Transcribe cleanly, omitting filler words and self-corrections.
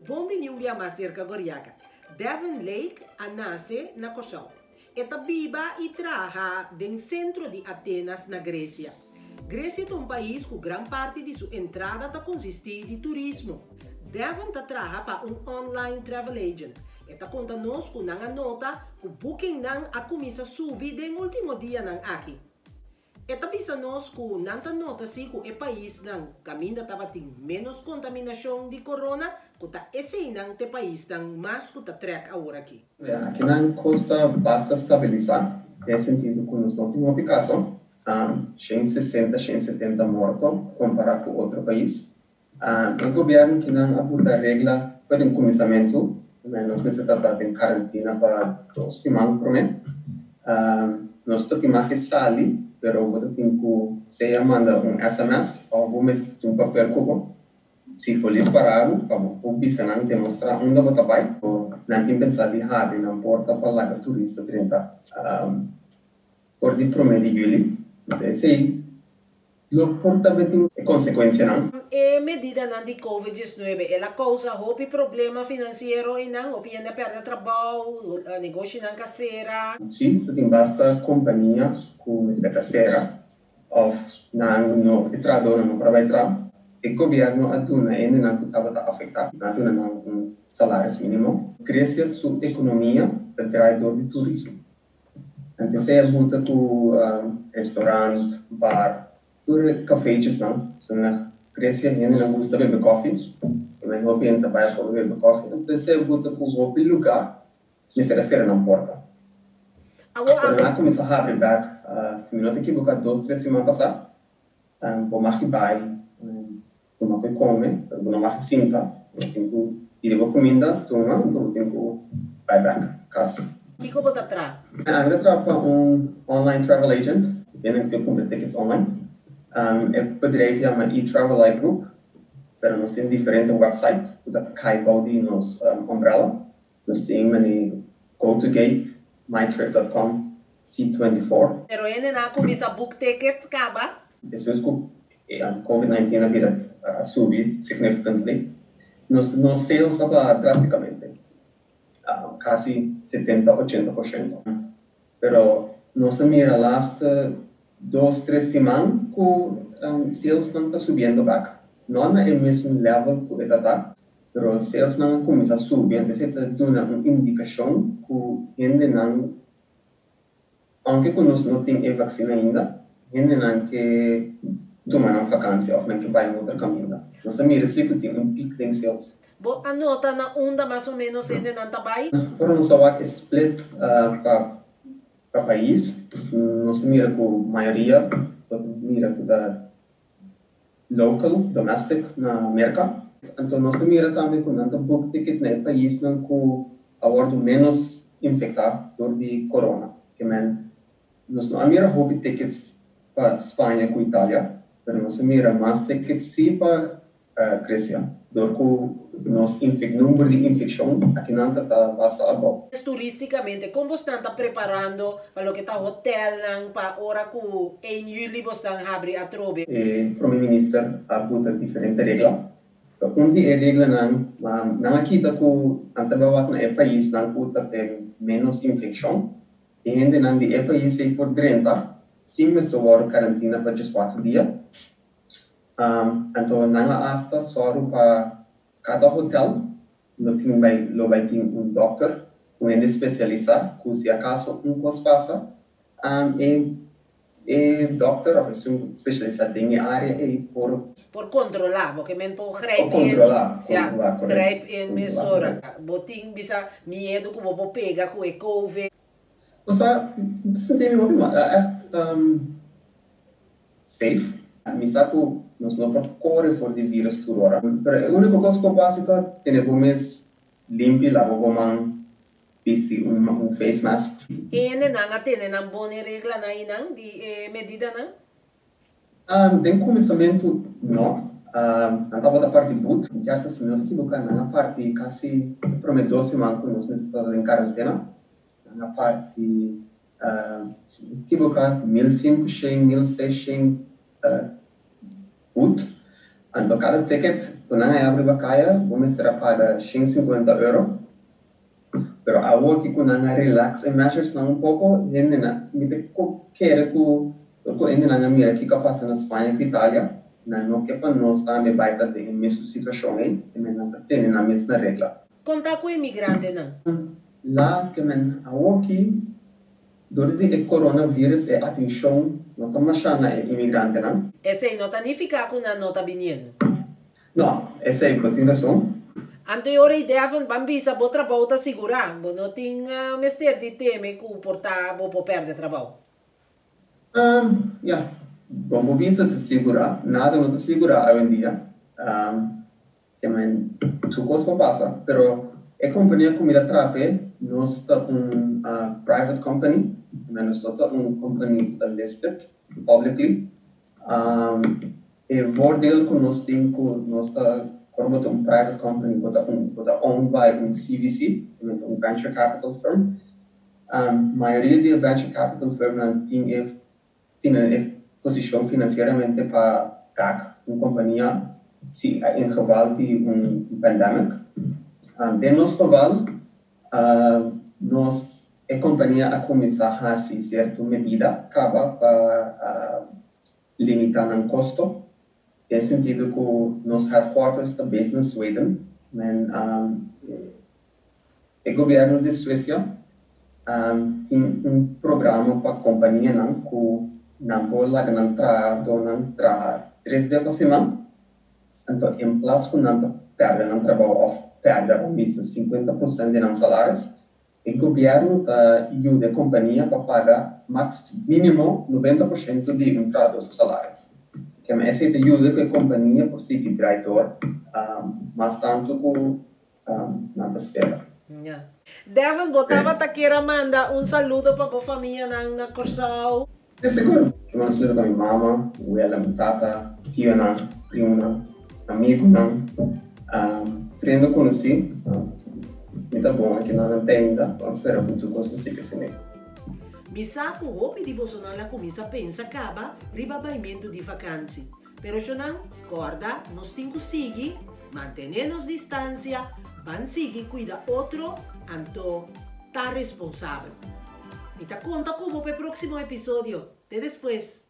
Bon bini un bia mas serka Goriaka. Devin Lake a nase na Kòrsou. E ta biba i traha den sentro di Atenas na Gresia. Gresia ta un pais ku gran parti di su entrada ta konsistí di turismo. Devin ta traha pa un online travel agent. E ta konta nos ku nan a nota ku bookingnan a kuminsá subi den último dianan aki. E ta bisa nos ku nan ta nota si ku e paisnan kaminda tabatin ménos kontaminashon di corona ku ta eseinan t'e paisnan mas ku ta trèk aworakí. Akinan kos ta basta stabilisá, den e sentido ku nos no tin hopi kaso, 160, 170 morto kompará ku otro pais. E gobièrnu kinan a buta regla for di un kuminsamentu, nos mester ta ta den karantina pa 2 siman promé. Nos ta tin mag di sali, pero bo ta tin ku sea manda un sms òf bo mester tin un papel ku bo. Si polis para bo, pa bo por bisa nan demostrá unda bo ta bai. Nan tin pensá di habri nan porta pa laga turista drenta for di promé di yüli. Esei lo por tambe tin e konsekuensianan. E medidanan di Covid 19 el a kousa hopi problema finansiero einan, hopi hende a pèrdè trabou, negoshinan ka sera. Sí, ta tin basta kompania ku mester ta sera òf nan no, e trahadónan no por a bai traha. E gobièrnu a duna hendenan ku tabata afektá, nan a duna nan un salaris mínimo. Gresia su ekonomia ta draai dor di turismo. Antes ei a buta ku restaurant, bar, tur e kafeetjesnan. So na Gresia hendenan gusta bebe kòfi. Tambe hopi hende ta bai afó pa bebe kòfi. Antes ei a buta ku hopi lugá mester a sera nan porta. Pero nan a kuminsá habri bèk, si mi no ta ekiboká, dos, tres siman pasá. Bo mag di bai tuma ku e kome, pero bo no mag di sinta. Bo tin ku pidi bo kuminda, tuma, anto bo tin ku bai bèk kas. Kiko bo ta traha? Ami ta traha pa un online travel agent. Hende ku ta kumpra tickets online. E bedrijf yama eTravelite Group, pero nos tin diferente website ku ta kai bou di nos umbrella. Nos tin mane GoToGate, MyTrip.com, C24. Pero hendenan a kuminsá book ticket kaba. Despues ku Covid 19 a bira a subi significantly, nos nos sales a baha drasticamente, kasi 70, 80%. Pero nos a mira laatste dos, tres siman ku salesnan ta subiendo bek. No na e mesun level ku e ta ta, pero salesnan a kuminsá subi, anto esei ta duna un indikashon ku hendenan, ounke ku nos no tin e vaksina ainda, hendenan ke tuma nan fakansia òf nan ke bai un otro kaminda. Nos a mira si ku tin un pik den sales. Bo a nota na unda mas o ménos hendenan ta bai? Ora nos a wak e split pa pa pais, nos a mira ku mayoria bo ta mira ku ta local, domestic, na Merka. Anto nos ta mira tambe ku nan ta book ticket na e paisnan ku a wòrdu ménos infektá dor di corona. Ke men, nos no a mira hopi tickets pa Spaña ku Italia, pero nos a mira mas tickets sí pa Grecia, dor ku nos number di infekshon akinan ta ta basta abou. Turísticamente, kon bosnan ta preparando pa loke ta hotelnan pa ora ku 1 juli bosnan habri atrobe? E Prome Minister a buta diferente regla. Un di e reglanan nan a kita ku nan ta bai wak na e paisnan ku ta ten ménos infekshon. E hendenan di e pais ei por drenta sin mester wòrdu karantina pa 14 dia. Anto nan a asta sòru pa kada hotel lo tin bai lo bai tin un dòkter, un hende spesialisá ku si akaso un kos pasa, e e dòkter òf esun spesialisá den e área ei por. Por kontrolá, bo ke men por Por grijp in, kontrolá, ya, kontrolá, korekto, grijp in kontrolá, mesora. korekto. Bo tin bisa miedu ku bo por pega ku e covid? Osea, mi ta sinti mi hopi mal, ègt safe. Mi sa ku nos no por kore for di virus tur ora, pero e úniko kos ku bo por hasi ta tene bo mes limpi, laba bo man, bisti un face mask. E hendenan a tene nan bon e reglanan einan di e medidanan? Den kuminsamentu no. Nan tabata parti but. Mi kier sa si mi no ta ekiboká, nan a parti kasi e promé dos siman ku nos mester tabata den karentena. Nan a parti, si mi no ta ekiboká, 1500, 1600 but. Anto kada ticket ku nan a yabri riba kaya bo mester a paga 150 euro. Pero awor ki ku nan a relax e measures nan un poko, hendenan, mi ta kere ku dor ku hendenan a mira kiko a pasa na Spaña ku Italia, nan no ke pa nos tambe bai ta den e mesun situashon ei, e men nan ta tene nan mes na regla. Kon ta ku emigrantenan? La ke men awor ki dor di e coronavirus e atenshon no ta masha na e imigrantenan. Esei no ta nifiká ku nan no ta biniendo. No, esei bo tin rason. Anto e ora ei Devon ban bisa bo trabou ta sigurá, bo no tin mester di teme ku por ta bo por pèrdè trabou. Um, ya, bon bo bisa ta sigurá, nada no ta sigurá awendia. Um, ke men tur kos por pasa, pero e kompania ku mi ta traha p'e, nos ta un private company, ke men nos no ta un company ku ta listed publicly. E voordeel ku nos tin ku nos ta ora bo ta un private company bo ta un bo ta owned by un CVC, un venture capital firm. Mayoria di e venture capital firmnan tin e tin e posishon finansieramente pa back un kompania si in geval di un pandemic. Den nos geval nos e kompania a kuminsá hasi sierto medida kaba pa limitá nan kosto, den sentido ku nos headquarters ta based na Sweden, men e gobièrnu di Suesia tin un programa pa kompanianan ku nan por laga nan trahadónan traha tres bia pa siman, anto en plas ku nan ta pèrdè nan trabou òf pèrdè ban bisa 50% di nan salaris, E gobièrnu ta yuda e kompania pa paga maks mínimo 90% di un trahadó su salaris. Kema esei ta yuda ku e kompania por sigui drai dor mas tantu ku nan ta spera. Ya. Devin, bo tabata kier a manda un saludo pa bo famianan na Kòrsou? Si, sigur. Ke manda saludo pa mi mama, mi wela, mi tata, tionan, primunan, amigunan, tur hende konosí. Mi ta bon aki nan nan ta ainda. Ban spera ku tur kos lo sigui asina. Mi sa ku hopi di bosonan la kuminsá pensa kaba riba baimentu di vakansi. Pero shonan, kòrda nos tin ku sigui mantené nos distansia, ban sigui kuida otro, anto ta responsabel. Mi ta konta ku bo pa e próksimo episodio. Te despues!